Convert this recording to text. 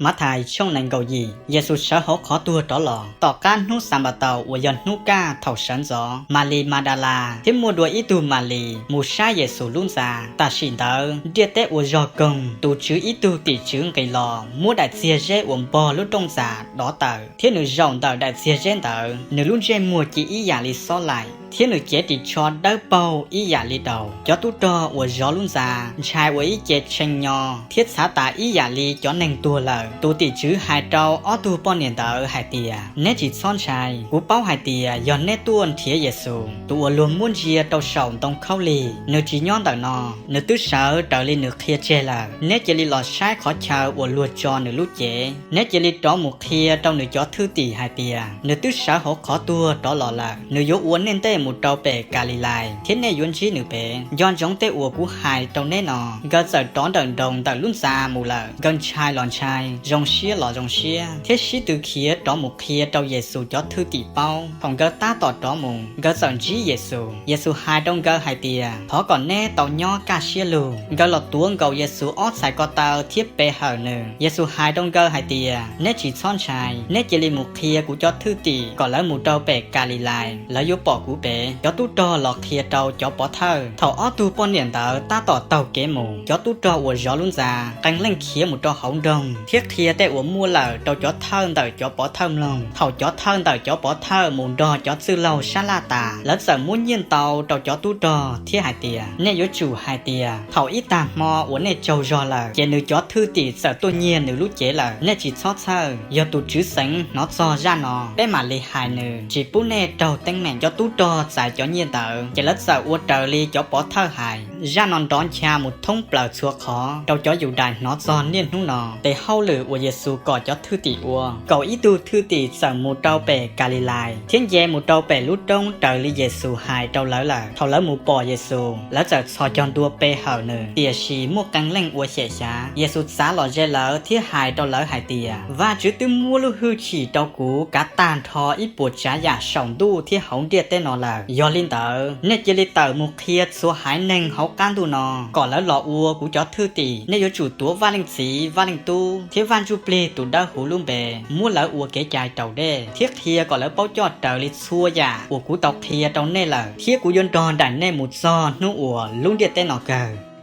Mathais tshooj nees nkaum yim. Yexus sawv hauv qhov tuag rov los. Tom qab hnub Xanpataus uas yog hnub kaj thaum sawv ntxov, Malis Madalas thiab muaj dua ib tug Malis mus saib Yexus lub ntxa. Tam sim ntawd ntiaj teb ua zog koog, tus Tswv ib tug tim tswv nqis los muab daim txiag zeb uas npog lub rooj ntxa dov tawm, thiab nws zaum ntawm daim txiag zeb ntawd. Nws lub ntsej muag ci ib yam li xob laim, thiab nws cev ris tsho dawb paug ib yam li daus. Cov tub rog uas zov lub ntxa ntshai ua ib ce tshee nyo thiab txhav tas ib yam li cov neeg tuag lawm. Tus tim tswv hais rau ob tug poj niam ntawd hais tias, Neb tsis txhob ntshai. Kuv paub hais tias yog neb tuaj nrhiav Yexus, tus uas luag muab ntsia rau saum ntoo khaub lig. Nws tsis nyob ntawm no, nws twb sawv raws li nws qhia tseg lawm. Neb cia li los saib qhov chaw uas luag tso nws lub cev. Neb cia li rov mus qhia rau nws cov thwj tim hais tias, nws twb sawv hauv qhov tuag rov los lawm. Nws yuav ua nej ntej mus rau pem Kalilais, thiab nej yuav ntsib nws ped. Nco ntsoov tej uas kuv hais rau neb no. Nkawd txawm rov nrawm nroos ntawm lub ntxa mus lawm. Nkawd ntshai los ntshai, zoo siab los zoo siab, thiab sib tw khiav rov mus qhia rau Yexus cov thwj tim paub. Thaum nkawd tab tom rov mus, nkawd txawm ntsib Yexus. Yexus hais rau nkawd hais tias, Thov kom neb tau nyob kaj siab lug. Nkawd los tuav nkaus Yexus ob txhais ko taw thiab pe hawm nws. Yexus hais rau nkawd hais tias, Neb tsis txhob ntshai, neb cia li mus qhia kuv cov thwj tim kom lawv mus rau pem Kalilais, lawv yuav pom kuv ped. Cov tub rog los qhia rau cov pov thawj. Thaum ob tug poj niam ntawd tab tom taug kev mus, cov tub rog uas zov lub ntxa qee leej khiav mus rau hauv nroog thiab qhia tej uas muaj lawm rau cov thawj ntawm cov pov thawj mloog. Thaum cov thawj ntawm cov pov thawj mus nrog cov txwj laug sab laj tas, lawv txawm muab nyiaj ntau rau cov tub rog thiab hais tias, Nej yuav tsum hais tias, thaum ib tag hmo uas nej tsaug zog lawm, ces nws cov thwj tim txawm tuaj nyiag nws lub cev lawm. Nej tsis txhob txhawj, yog tus tswv xeev hnov txog zaj no, peb mam li hais nws tsis pub nej raug teeb meem. Cov tub rog txais cov nyiaj ntawd, ces lawv txawm ua raws li cov pov thawj hais. Zaj no nrov ncha mus thoob plaws txhua qhov rau cov Yudais hnov txog niaj hnub no tes hauj lwm uas Yexus kom cov thwj tim ua. Kaum ib tug thwj tim txawm mus rau pem Kalilais thiab nce mus rau pem lub roob raws li Yexus hais rau lawv lawm. Thaum lawv mus pom Yexus, lawv txawm txhos caug ntua pe hawm nws, tiam sis muaj qee leej ua xyem xyav. Yexus txav los ze lawv thiab hais rau lawv hais tias, Vajtswv twb muab lub hwj chim rau kuv kav tag nrho ib puas tsav yam saum ntuj thiab hauv ntiaj teb no lawm. Yog li ntawd, nej cia li tawm mus qhia txhua haiv neeg hauv qab ntuj no kom lawv los ua kuv cov thwj tim. Nej yuav tsum tuav Vaj Leej Txiv, Vaj Leej Tub thiab Vaj Ntsujplig tus Dawbhuv lub npe, muab lawv ua kev cai raus dej, thiab qhia kom lawv paub coj raws li txhua yam uas kuv tau qhia rau nej lawm, thiab kuv yuav nrog nraim nej mus txog hnub uas lub ntiaj teb no kawg.